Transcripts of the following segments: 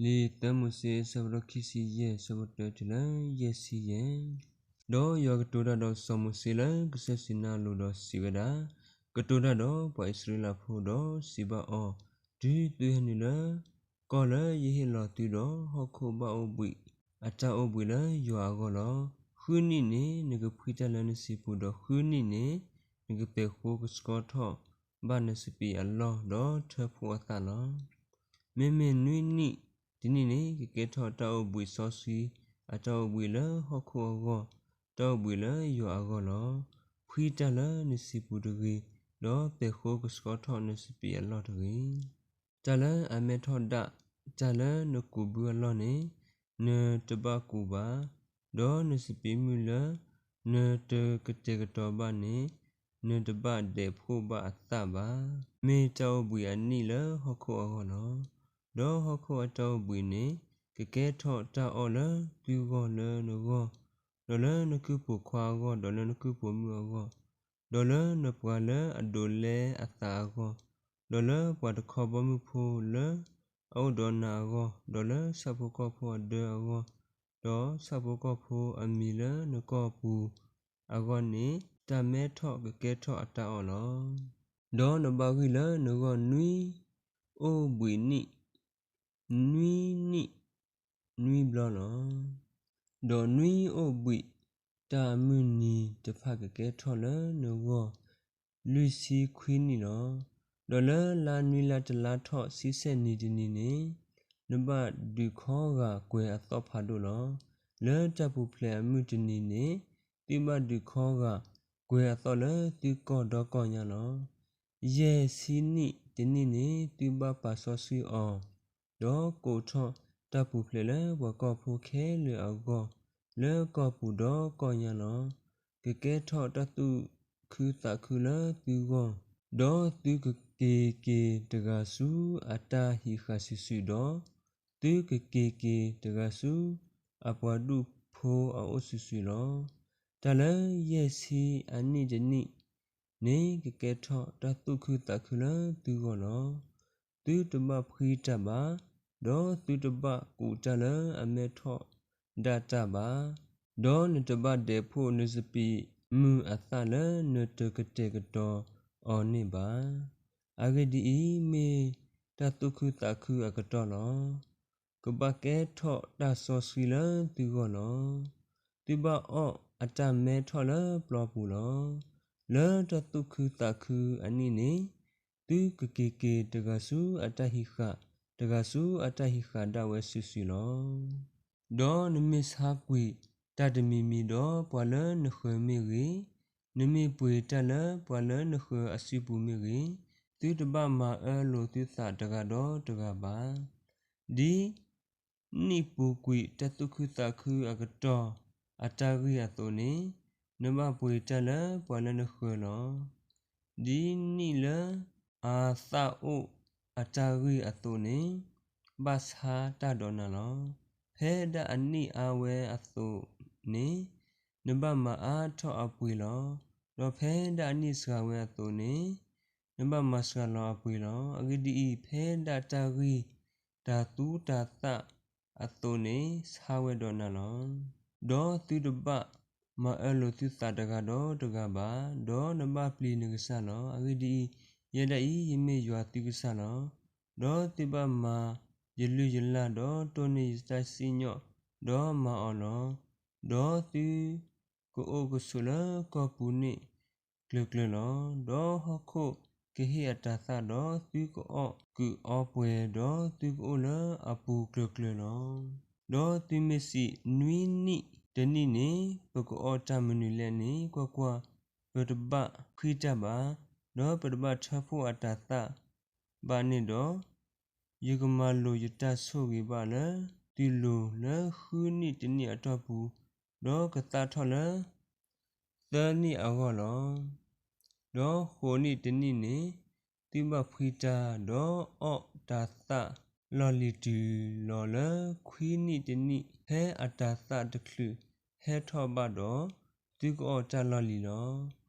လံာ်သၢမိၤၡ့ အဆၢဖးဒိၣ်ခံဆံယဲၢ် အဆၢဖိတၢတုၤလၢယဲၢ်ဆံယဲၢ်. ဒီးယွၤကတိၤတၢ်ဒီးစီၤမိၤၡ့လၢကစၢၢ်စံၤနါအလိၤဒီးစံးဝဲဒၣ်, ကတိၤတၢ်ဒီးပှၤအံၣ်စရ့လးဖိဒီးစံးဘၣ်အီၤ, တုၤသုဟဲနုာ်လၢကီၢ်လၢယဟ့ၣ်လီၤသုဒီးဟီၣ်ခိၣ်ဘၣ်အိၣ်ဘှံးအတၢ်အိၣ်ဘှံးလၢယွၤအဂီၢ်လီၤ. ဃုနံၣ်န့ၣ် နကဖှံတၢ်လၢနစံာ်ပူၤ, ဒီးဃုနံၣ်န့ၣ် နကပဲာ်ဃိကဆှီထီၣ်ဘၣ်နစပံးအလီၢ်ဒီးထၢဖှိၣ်အသၣ်လီၤ. မ့မ့ၢ်နွံနံၣ်တနံၣ်န့ၣ် ကကဲထီၣ်တၢ်အိၣ်ဘှံးစီဆှံအတၢ်အိၣ်ဘှံးလၢဟီၣ်ခိၣ်အဂီၢ်, တၢ်အိၣ်ဘှံးလၢယွၤအဂီၢ်လီၤ. ဖှံတၢ်လၢနစံာ်ပူၤတဂ့ၤ, ဒီးပဲာ်ဃိကဆှီထီၣ်နစပံးအလီၢ်တဂ့ၤ. တၢ်လၢအမဲထီၣ်ဒၣ်တၢ်လၢနကူးဘုအလီၢ်န့ၣ် နတဘၣ်ကူးဘၣ်, ဒီးနစပံးမုၢ်လၢနတကတဲာ်ကတီၤဘၣ်န့ၣ် နတဘၣ်ဒဲးဖှိၣ်ဘၣ်အသၣ်ဘၣ်. မ့ၢ်တၢ်အိၣ်ဘှံးအနံၣ်လၢဟီၣ်ခိၣ်အဂီၢ်လီၤ. ဒီးဟီၣ်ခိၣ်အတၢ်အိၣ်ဘှံးန့ၣ် ကကဲထီၣ်တၢ်အီၣ်လၢသုဂီၢ်လၢနဂီၢ်, ဒီးလၢနကုၢ်ပိာ်ခွါအဂီၢ်, ဒီးလၢနကုၢ်ပိာ်မုၣ်အဂီၢ်, ဒီးလၢနပှၤလၢအဒိးလဲအသးအဂီၢ်, ဒီးလၢပှၤတခီဘီမုၢ်ဖိလၢအအိၣ်ဒီးနၤအဂီၢ်, ဒီးလၢဆၣ်ဖိကီၢ်ဖိအဒၢအဂီၢ်, ဒီးဆၣ်ဖိကီၢ်ဖိအမံၤလၢနကီၢ်ပူၤအဂီၢ်န့ၣ် တၢ်မဲထီၣ်ကကဲထီၣ်အတၢ်အီၣ်လီၤ. ဒီးနဘၣ်ဂံၢ်လၢနဂီၢ်နွံအိၣ်ဘှံးနံၣ်, နွံနံၣ်နွံဘျီလီၤ. ဒီးနွံအိၣ်ဘှံးတၢ်အမုၢ်နံၤတဖၣ်ကကဲထီၣ်လၢနဂီၢ် လွံၢ်ဆံခွံနံၣ်လီၤ. ဒီးလၢလါနွံလါတလါထီၣ်ဆံဆဲၣ်နံၤတနံၤန့ၣ် နဘၣ်ဒုးခီဂာ်ကွဲၤအသီၣ်ဖးဒိၣ်လီၤ. လၢတၢ်ပူၤဖျဲးအမုၢ်တနံၤန့ၣ် သုဘၣ်ဒုးခီဂာ်ကွဲၤအသီၣ်လၢသုကီၢ်ဒီကီၢ်ညါလီၤ. ယဲၢ်ဆံနံၣ်တနံၣ်န့ၣ် သုဘၣ်ပာ်စီဆှံအီၤ, ဒီးကိးထီၣ်တၢ်ပူၤဖျဲးလၢပှၤကီၢ်ဖိခဲလၢာ်အဂီၢ် လၢကီၢ်ပူၤဒီကီၢ်ညါလီၤ. ကကဲထီၣ်တၢ်သူၣ်ခုသးခုလၢသုဂီၢ်, ဒီးသုကက့ၤက့ၤတဂၤဆူအတၢ်ဟံးဃာ်စုာ်စုာ်ဒီး သုကက့ၤက့ၤတဂၤဆူအပှၤဒူၣ်ဖိအအိၣ်စုာ်စုာ်လီၤ. တၢ်လၢယဲၢ်ဆံအနံၣ်တနံၣ်န့ၣ် ကကဲထီၣ်တၢ်သူၣ်ခုသးခုလၢသုဂီၢ်လီၤ. သုတဘၣ်ဖှံတၢ်ဘၣ်, ဒီးသုတဘၣ်ကူးတၢ်လၢအမဲထီၣ်ဒၣ်တၢ်ဘၣ်, ဒီးနတဘၣ်ဒဲးဖှိၣ်နစပံးမုၢ်အသၣ်လၢနတကတဲာ်ကတီၤအီၤန့ၣ်ဘၣ်. အဂ့ၢ်ဒ်အံၤ, မ့ၢ်တၢ်သူၣ်ခုသးခုအကတီၢ်လီၤ. ကဘၣ်ကဲထီၣ်တၢ်စီဆှံလၢသုဂီၢ်လီၤ. သုဘၣ်အီၣ်အတၢ်မဲထီၣ်လၢပျီပူၤလီၤ. လၢတၢ်သူၣ်ခုသးခုအနံၣ်န့ၣ် သုကက့ၤက့ၤတဂၤဆူအတၢ်ဟံးဃာ်, တဂၤဆူအတၢ်ဟံးဃာ်ဒၣ်ဝဲစုာ်စုာ်လီၤ. ဒီးနမ့ၢ်ဆါကွံာ်တၢ်တမံၤမံၤဒီးပှၤလၢနဃၢၤမ့ၢ်ဂ့ၤ, နမ့ၢ်ပှ့ၤတၢ်လၢပှၤလၢနဃၢၤအစုပူၤမ့ၢ်ဂ့ၤ, သုတဘၣ်မၤအၢလိာ်သုသးတဂၤဒီးတဂၤဘၣ်. ဒ် နံၣ်ပူၤကွံာ်တၢ်သူၣ်ခုသးခုအကတီၢ်အတၢ်ဂံၢ်အသိးန့ၣ်, နဘၣ်ပှ့ၤတၢ်လၢပှၤလၢနဃၢၤလီၤ. ဒ်နံၣ်လၢအသၣ်အိၣ်အတၢ်ဂံၢ်အသိးန့ၣ်, ဘၣ်ဆါတၢ်ဒီးနၤလီၤ. ဖဲဒၣ်အနံၣ်အါဝဲအသိးန့ၣ်, နဘၣ်မၤအါထီၣ်အပှ့ၤလီၤ. ဒီးဖဲဒၣ်အနံၣ်စှၤဝဲအသိးန့ၣ်, နဘၣ်မၤစှၤလီၤအပှ့ၤလီၤ. အဂ့ၢ်ဒ်အံၤ, ဖဲဒၣ်တၢ်ဂံၢ်တၢ်သူတၢ်သၣ်အသိးန့ၣ် ဆါဝဲဒီးနၤလီၤ. ဒီးသုတဘၣ်မၤအၢလိာ်သုသးတဂၤဒီးတဂၤဘၣ်, ဒီးနဘၣ်ပျံၤနကစၢ်လီၤ. အဂ့ၢ်ဒ်အံၤ, ယဲဒၣ်အံၤယမ့ၢ်ယွၤသုကစၢ်လီၤ. ဒီးသုဘၣ်မၤယလုၢ်ယလၢ်, ဒီးတိၢ်န့ၢ်ယတၢ်စံၣ်ညီၣ်, ဒီးမၤအီၤလီၤ. ဒီးသုကအိၣ်ကဆိးလၢကီၢ်ပူၤန့ၣ်ကျၢၤကျၢၤလီၤ. ဒီးဟီၣ်ခိၣ်ကဟ့ၣ်အတၤသၣ်, ဒီးသုကအီၣ်ကုာ်အီပှဲၤ, ဒီးသုကအိၣ်လၢအပူၤကျၢၤကျၢၤလီၤ. ဒီးသုမ့ၢ်စံး, နွံနံၣ်တနံၣ်န့ၣ် ပကအီၣ်တၢ်မနုၤလဲၣ်န့ၣ်, ကွၢ်ကွၢ်, ပတဘၣ်ဖှံတၢ်ဘၣ်, ဒီးပတဘၣ်ထၢဖှိၣ်အတၤသၣ်ဘၣ်န့ၣ်ဒီး, ယကမၤလိာ်ယတၢ်ဆိၣ်ဂ့ၤဘၣ်လၢသုလိၤလၢဃုနံၣ်တနံၣ်အတီၢ်ပူၤ, ဒီးကသၣ်ထီၣ်လၢသၢနံၣ်အဂီၢ်လီၤ. ဒီးဃိးနံၣ်တနံၣ်န့ၣ် သုဘၣ်ဖှံတၢ်, ဒီးအီၣ်တၤသၣ်လီၢ်လံၤတုၤလီၤလၢခွံနံၣ်တနံၣ်, ဖဲအတၤသၣ်တချုးဟဲထီၣ်ဘၣ်ဒီး, သုကအီၣ်တၢ်လီၢ်လံၤလီၤ.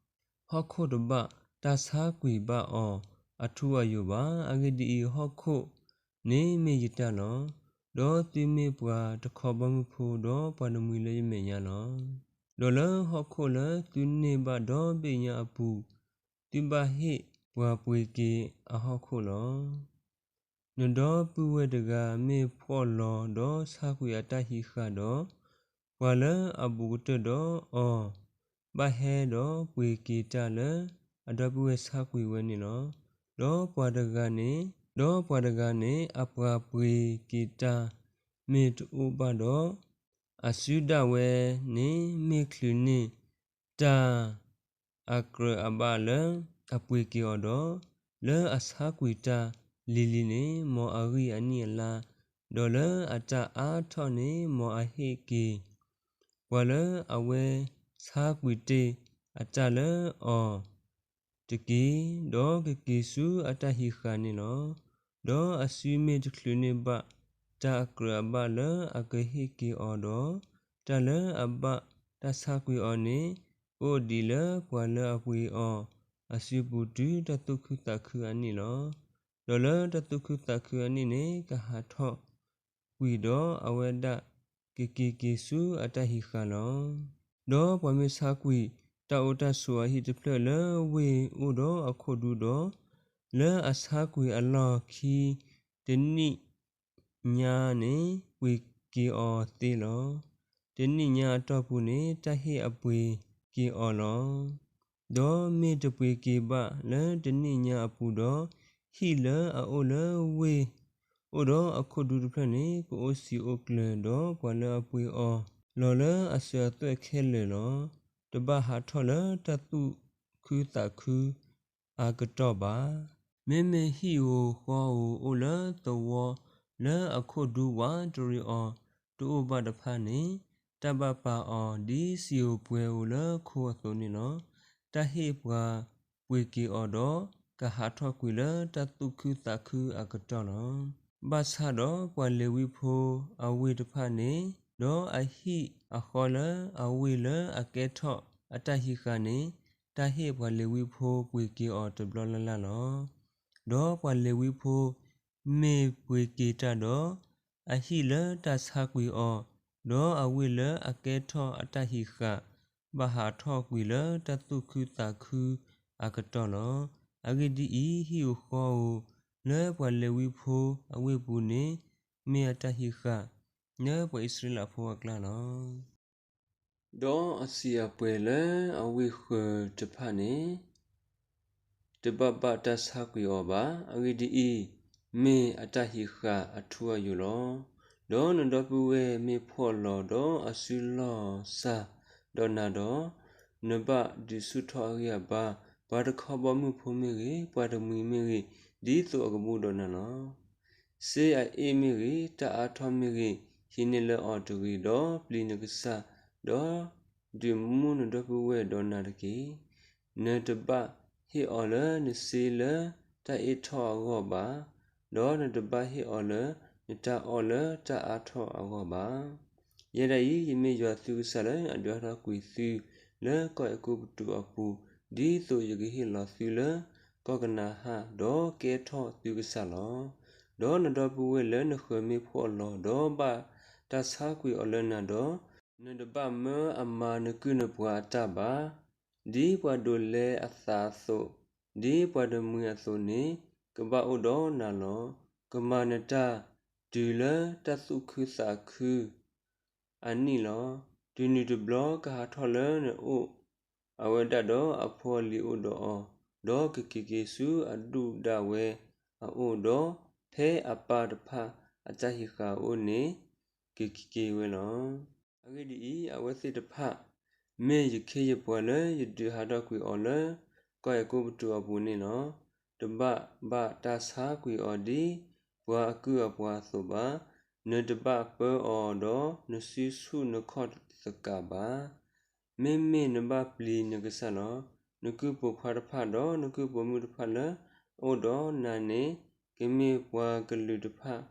ဟီၣ်ခိၣ်တဘၣ်တၢ်ဆါကွံာ်ဘၣ်အီၤအထူအယိာ်ဘၣ်. အဂ့ၢ်ဒ်အံၤ, ဟီၣ်ခိၣ်န့ၣ်မ့ၢ်ယတၢ်လီၤ. ဒီးသုမ့ၢ်ပှၤတခီဘီမုၢ်ဖိ, ဒီးပှၤတမှံၤလၢယမဲာ်ညါလီၤ. ဒီးလၢဟီၣ်ခိၣ်လၢသုန့ၢ်ဘၣ်ဒီဘ့ၣ်ညါအပူၤ, သုဘၣ်ဟ့ၣ်ပှၤပှ့ၤက့ၤအဟီၣ်ခိၣ်လီၤ. နဒီပုၢ်ဝဲၢ်တဂၤမ့ၢ်ဖှီၣ်လီၤဒီးဆါကွံာ်အတၢ်ဟံးဃာ်ဒီး, ပှၤလၢအဘူးကတၢၢ်ဒီးအီၤ ဘၣ်ဟဲဒီးပှ့ၤက့ၤတၢ်လၢအဒီပုၢ်ဝဲၢ်ဆါကွံာ်ဝဲန့ၣ်လီၤ. ဒီးပှၤတဂၤန့ၣ်, ဒီးပှၤတဂၤန့ၣ် အပှၤပှ့ၤက့ၤတၢ်မ့ၢ်တအိၣ်ဘၣ်ဒီး, အစုဒၣ်ဝဲန့ၣ်မ့ၢ်ချုးန့ၢ်တၢ် အကြၢးအဘၣ်လၢအပှ့ၤက့ၤအီၤဒီး, လၢအဆါကွံာ်တၢ်လံၤလံၤန့ၣ် မ်အဂံၢ်အနံၣ်အလါ, ဒီးလၢအတၢ်အါထီၣ်န့ၣ် မ်အဟ့ၣ်က့ၤပှၤလၢအဝဲဆါကွံာ်တ့ၢ်အတၢ်လၢအီၤတက့ၢ်, ဒီးကက့ၤဆူအတၢ်ဟံးဃာ်န့ၣ်လီၤ. ဒီးအစုမ့ၢ်တချုးန့ၢ်ဘၣ်တၢ်အကြၢးအဘၣ်လၢအကဟ့ၣ်က့ၤအီၤဒီး, တၢ်လၢအဘၣ်တၢ်ဆါကွံာ်အီၤန့ၣ် ကအိၣ်ဒံးလၢပှၤလၢအပှ့ၤအီၤအစုပူၤတုၤတၢ်သူၣ်ခုသးခုအနံၣ်လီၤ. ဒီးလၢတၢ်သူၣ်ခုသးခုအနံၣ်န့ၣ် ကဟးထီၣ်ကွံာ်ဒီးအဝဲဒၣ်ကက့ၤက့ၤဆူအတၢ်ဟံးဃာ်လီၤ. ဒီးပှၤမ့ၢ်ဆါကွံာ်တၢ်အိၣ်တၢ်ဆိးအဟံၣ်တဖျၢၣ်လၢဝ့ၢ်အိၣ်ဒီးအခိၣ်ဒူဒီး, လၢအဆါကွံာ်အလီၢ်ခံ တနံၣ်ညါန့ၣ် ပှ့ၤက့ၤအီၤသ့လီၤ. တနံၣ်ညါအတီၢ်ပူၤန့ၣ် တၢ်ဟ့ၣ်အပှ့ၤက့ၤအီၤလီၤ. ဒီးမ့ၢ်တပှ့ၤက့ၤဘၣ်လၢတနံၣ်ညါအပူၤဒီး, ဟံၣ်လၢအအိၣ်လၢဝ့ၢ်အိၣ်ဒီးအခိၣ်ဒူတဖျၢၣ်န့ၣ် ကအိၣ်စံာ်အိၣ်ကျၢၤ, ဒီးပှၤလၢအပှ့ၤအီၤလီၤလၢအစၢၤအသွဲၣ်ခဲလၢာ်လီၤ. တဘၣ်ဟးထီၣ်လၢတၢ်သူၣ်ခုသးခုအကတီၢ်ဘၣ်. မ့မ့ၢ်ဟံၣ်ဧိၤဃီဧိၤအိၣ်လၢသဝီလၢအခိၣ်ဒူဝးတရံးအီၤတအိၣ်ဘၣ်တဖၣ်န့ၣ်, တၢ်ဘၣ်ပာ်အီၤဒ်စံာ်ဧိၤပှဲၤဧိၤလၢခိအသိးန့ၣ်လီၤ. တၢ်ဟ့ၣ်ပှၤပှ့ၤက့ၤအီၤဒီး ကဟးထီၣ်ကွံာ်လၢတၢ်သူၣ်ခုသးခုအကတီၢ်လီၤ. ဘၣ်ဆၣ်ဒီးပှၤလ့ၤဝံဖိအဝ့ၢ်တဖၣ်န့ၣ်, ဒီးအဟံၣ်အဃီလၢအဝ့ၢ်လၢအကဲထီၣ်အတၢ်ဟံးဃာ်န့ၣ်, တၢ်ဟ့ၣ်ပှၤလ့ၤဝံဖိပှ့ၤက့ၤအီၤတဘျီလၢ်လၢ်လီၤ. ဒီးပှၤလ့ၤဝံဖိမ့ၢ်ပှ့ၤက့ၤတၢ်ဒီး, အဟံၣ်လၢတၢ်ဆါကွံာ်အီၤ, ဒီးအဝ့ၢ်လၢအကဲထီၣ်အတၢ်ဟံးဃာ်, ဘၣ်ဟးထီၣ်ကွံာ်လၢတၢ်သူၣ်ခုသးခုအကတီၢ်လီၤ. အဂ့ၢ်ဒ်အံၤ, ဟံၣ်ဧိၤဃီဧိၤလၢပှၤလ့ၤဝံဖိအဝ့ၢ်ပူၤန့ၣ်, မ့ၢ်အတၢ်ဟံးဃာ်လၢပှၤအံၣ်စရ့လးဖိအကျါလီၤ. ဒီးအစံာ်အပှဲၤလၢအဝ့ၢ်ဃၢၤတဖၣ်န့ၣ် တဘၣ်ဘၣ်တၢ်ဆါကွံာ်အီၤဘၣ်. အဂ့ၢ်ဒ်အံၤ, မ့ၢ်အတၢ်ဟံးဃာ်အထူအယိာ်လီၤ. ဒီးနဒီပုၢ်ဝဲၢ်မ့ၢ်ဖှီၣ်လီၤဒီးအစုလီၢ်စၢ်ဒီးနၤဒီး, နဘၣ်ဒုးဆူၣ်ထီၣ်အဂံၢ်အဘါ, ပှၤတခီဘီမုၢ်ဖိမ့ၢ်ဂ့ၤ, ပှၤတမှံၤမ့ၢ်ဂ့ၤ, ဒ်သိးအကဘူးဒီးနၤလီၤ. စ့အအ့ၣ်မ့ၢ်ဂ့ၤ, တၢ်အါထီၣ်မ့ၢ်ဂ့ၤ, ဟံးန့ၢ်လၢအီၤတဂ့ၤ, ဒီးပျံၤနကစၢ်, ဒီးဒုးမူနဒီပုၢ်ဝဲၢ်ဒီးနၤတက့ၢ်. နတဘၣ်ဟ့ၣ်အီၤလၢနစ့လၢတၢ်အ့ၣ်ထီၣ်အဂီၢ်ဘၣ်, ဒီးနတဘၣ်ဟ့ၣ်အီၤလၢနတၢ်အီၣ်လၢတၢ်အါထီၣ်အဂီၢ်ဘၣ်. ယဲဒၣ်အံၤ, ယမ့ၢ်ယွၤသုကစၢ်လၢအဒုးဟးထီၣ်ကွံာ်သုလၢကီၢ်အဲၤကူပတူးအပူၤ, ဒ်သိးယကဟ့ၣ်လီၤသုလၢကီၢ်ကနၤဧၣ်, ဒီးကဲထီၣ်သုကစၢ်လီၤ. ဒီးနဒီပုၢ်ဝဲၢ်လၢနဃၢၤမ့ၢ်ဖှီၣ်လီၤ, ဒီးဘၣ်တၢ်ဆါကွံာ်အီၤလၢနၤဒီး, နတဘၣ်မၢအမၤနကုၢ်နပှၤအတၢ်ဘၣ်. ဒ်ပှၤဒိးလဲအသးအသိး, ဒ်ပှၤတမှံၤအသိးန့ၣ်, ကဘၣ်အိၣ်ဒီးနၤလီၤ. ကမၤနတၢ်တုၤလၢတၢ်သူၣ်ခုသးခု အနံၣ်လီၤ. တုၤနုၤတဘျီကဟးထီၣ်လၢနအိၣ်, အဝဲဒၣ်ဒီးအဖိအလံၤအိၣ်ဒီးအီၤ, ဒီးကက့ၤက့ၤဆူအဒုၣ်ဒါဝဲအအိၣ်, ဒီးဖဲအပၢ်တဖၣ်အတၢ်ဟံးဃာ်အအိၣ်န့ၣ် ကက့ၤက့ၤဝဲလီၤ. အဂ့ၢ်ဒ်အံၤ, အဝဲသ့ၣ်တဖၣ် မ့ၢ်ယခ့ယပှၤလၢယဒုးဟးထီၣ်ကွံာ်အီၤလၢကီၢ်အဲၤကူပတူးအပူၤန့ၣ်လီၤ. တဘၣ်ဘၣ်တၢ်ဆါကွံာ်အီၤဒ်ပှၤအကုၢ်အပှၤအသိးဘၣ်. နတဘၣ်ပၢအီၤဒီးနစုဆူၣ်နခီၣ်သကးဘၣ်. မ့မ့ၢ်နဘၣ်ပျံၤနကစၢ်လီၤ. နကုၢ်ပိာ်ခွါတဖၣ်ဒီးနကုၢ်ပိာ်မုၣ်တဖၣ်လၢအအိၣ်ဒီးနၤန့ၣ် ကမ့ၢ်ပှၤကလုာ်တဖၣ်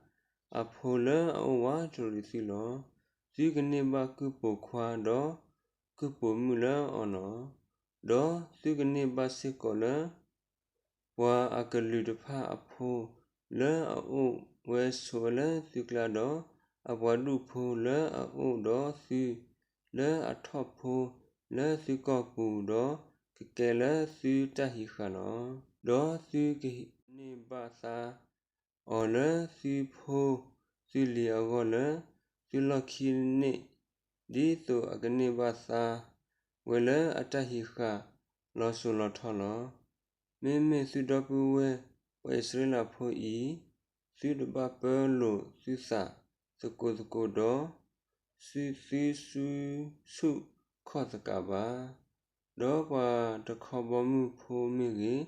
အဖိလၢအအိၣ်ဝးတရံးသုလီၤ. သုကန့ၢ်ဘၣ်ကုၢ်ပိာ်ခွါဒီးကုၢ်ပိာ်မုၣ်လၢအီၤလီၤ. ဒီးသုကန့ၢ်ဘၣ်စ့ၢ်ကီးလၢ ပှၤအကလုာ်တဖၣ်အဖိလၢအအိၣ် ကကဲထီၣ်ဝဲဆိးဝဲလၢသုကျါဒီး, အပှၤဒူၣ်ဖိလၢအအိၣ်ဒီးသု လၢအထီၣ်ဖိလၢသုကီၢ်ပူၤ, ဒီးကကဲလၢသုတၢ်ဟံးဃာ်လီၤ. ဒီးသုကန့ၢ်ဘၣ်သါအီၤလၢသုဖိသုလံၤအဂီၢ်လၢသုလီၢ်ခံန့ၣ်, ဒ်သိးအကန့ၢ်ဘၣ်သါဝဲလၢအတၢ်ဟံးဃာ်လီၤစိၤလီၤထီလီၤ. မ့မ့ၢ်သုဒီပုၢ်ဝဲၢ်ပှၤအံၣ်စရ့လးဖိအံၤ, သုတဘၣ်ပၢလိာ်သုသးသကိးသကိးဒီး သုသုဆူၣ်ခီၣ်သကးဘၣ်. ဒီးပှၤတခီဘီမုၢ်ဖိမ့ၢ်ဂ့ၤ,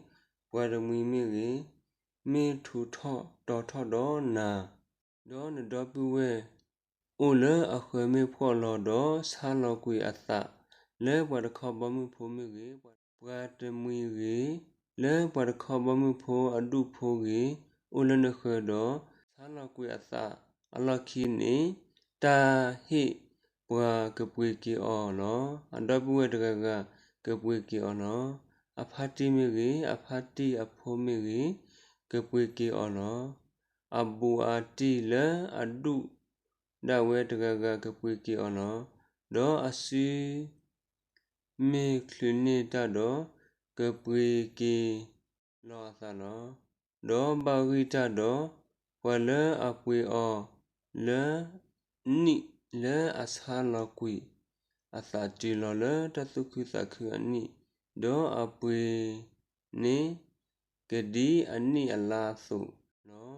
ပှၤတမှံၤမ့ၢ်ဂ့ၤ, မ့ၢ်ထူးထီၣ်တီၤထီၣ်ဒီးနၤ, ဒီးနဒီပုၢ်ဝဲၢ် အိၣ်လၢအဃၢၤမ့ၢ်ဖှီၣ်လီၤဒီး ဆါလီၤကွံာ်အသးလၢပှၤတခီဘီမုၢ်ဖိမ့ၢ်ဂ့ၤ, ပှၤတမှံၤဂ့ၤ, လၢပှၤတခီဘီမုၢ်ဖိအဒူၣ်ဖိဂ့ၤ, အိၣ်လၢနဃၢၤဒီး ဆါလီၤကွံာ်အသးအလီၢ်ခံန့ၣ်, တၢ်ဟ့ၣ်ပှၤကပှ့ၤက့ၤအီၤလီၤ. အဒီပုၢ်ဝဲၢ်တဂၤဂၤကပှ့ၤက့ၤအီၤလီၤ. အဖါတံၢ်မ့ၢ်ဂ့ၤ, အဖါတံၢ်အဖိမ့ၢ်ဂ့ၤ, ကပှ့ၤက့ၤအီၤလီၤ. အဘူးအတံၢ်လၢအဒူၣ်ဒၣ်ဝဲတဂၤဂၤကပှ့ၤက့ၤအီၤလီၤ. ဒီးအစုမ့ၢ်ချုးန့ၢ်တၢ်ဒီး, ကပှ့ၤက့ၤလီၤအသးလီၤ. ဒီးဘၣ်ဂံၢ်တၢ်ဒီး, ပှၤလၢအပှ့ၤအီၤလၢနံၣ်လၢအဆါလီၤကွံာ်အသးတုၤလီၤလၢတၢ်သူၣ်ခုသးခုအနံၣ်, ဒီးအပှ့ၤန့ၣ်ကဒ်အနံၣ်အလါအသိးလီၤ.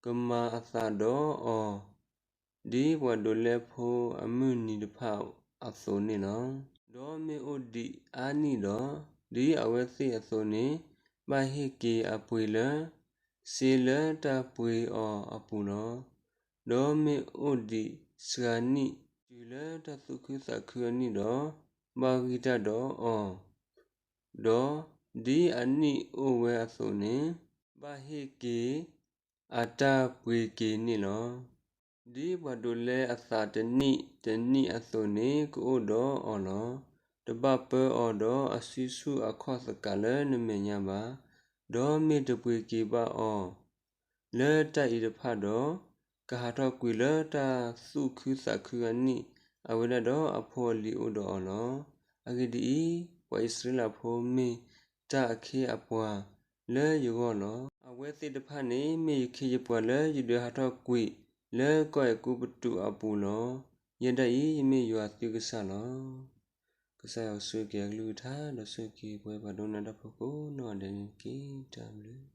ကမၤအသးဒီးအီၤ ဒ်ပှၤဒိးလဲဖိအမုၢ်နံၤတဖၣ်အသိးန့ၣ်လီၤ. ဒီးမ့ၢ်အိၣ်ဒံးအါနံၣ်ဒီး, ဒ်အဝဲသ့ၣ်အသိးန့ၣ်, ဘၣ်ဟ့ၣ်က့ၤအပှ့ၤလၢ စ့လၢတၢ်ပှ့ၤအီၤအပူၤလီၤ. ဒီးမ့ၢ်အိၣ်ဒံးစှၤနံၣ်တုၤလၢတၢ်သူၣ်ခုသးခုအနံၣ်ဒီး, ဘၣ်ဂံၢ်တၢ်ဒီးအီၤ, ဒီးဒ်အနံၣ်အိၣ်ဝဲအသိးန့ၣ်, ဘၣ်ဟ့ၣ်က့ၤအတၢ်ပှ့ၤက့ၤန့ၣ်လီၤ. ဒ်ပှၤဒိးလဲအသးတနံၣ်တနံၣ်အသိးန့ၣ် ကအိၣ်ဒီးအီၤလီၤ. တဘၣ်ပၢအီၤဒီးအစုဆူၣ်အခီၣ်သကးလၢနမဲာ်ညါဘၣ်. ဒီးမ့ၢ်တပှ့ၤက့ၤဘၣ်အီၤ လၢတၢ်အံၤတဖၣ်ဒီး, ကဟးထီၣ်ကွံာ်လၢတၢ်သူၣ်ခုသးခုအနံၣ်, အဝဲဒၣ်ဒီးအဖိအလံၤအိၣ်ဒီးအီၤလီၤ. အဂ့ၢ်ဒ်အံၤ, ပှၤအံၣ်စရ့လးဖိမ့ၢ်တၢ်အခ့အပှၤလၢယဂီၢ်လီၤ. အဝဲသ့ၣ်တဖၣ်န့ၣ် မ့ၢ်ယခ့ယပှၤလၢယဒုးဟးထီၣ်ကွံာ်လၢကီၢ်အဲၤကူပတူးအပူၤလီၤ. ယဲဒၣ်အံၤ ယမ့ၢ်ယွၤသုကစၢ်လီၤ. ကစၢ်ယွၤဆိၣ်ဂ့ၤက့ၤအကလုၢ်ကထါ ဒီးဆိၣ်ဂ့ၤက့ၤပှၤဘၣ်ဒိကနၣ်တၢ်ဖိကိးနီၢ်ဂၤဒဲးန့ၣ်တက့ၢ်. တၢ်ဘျုး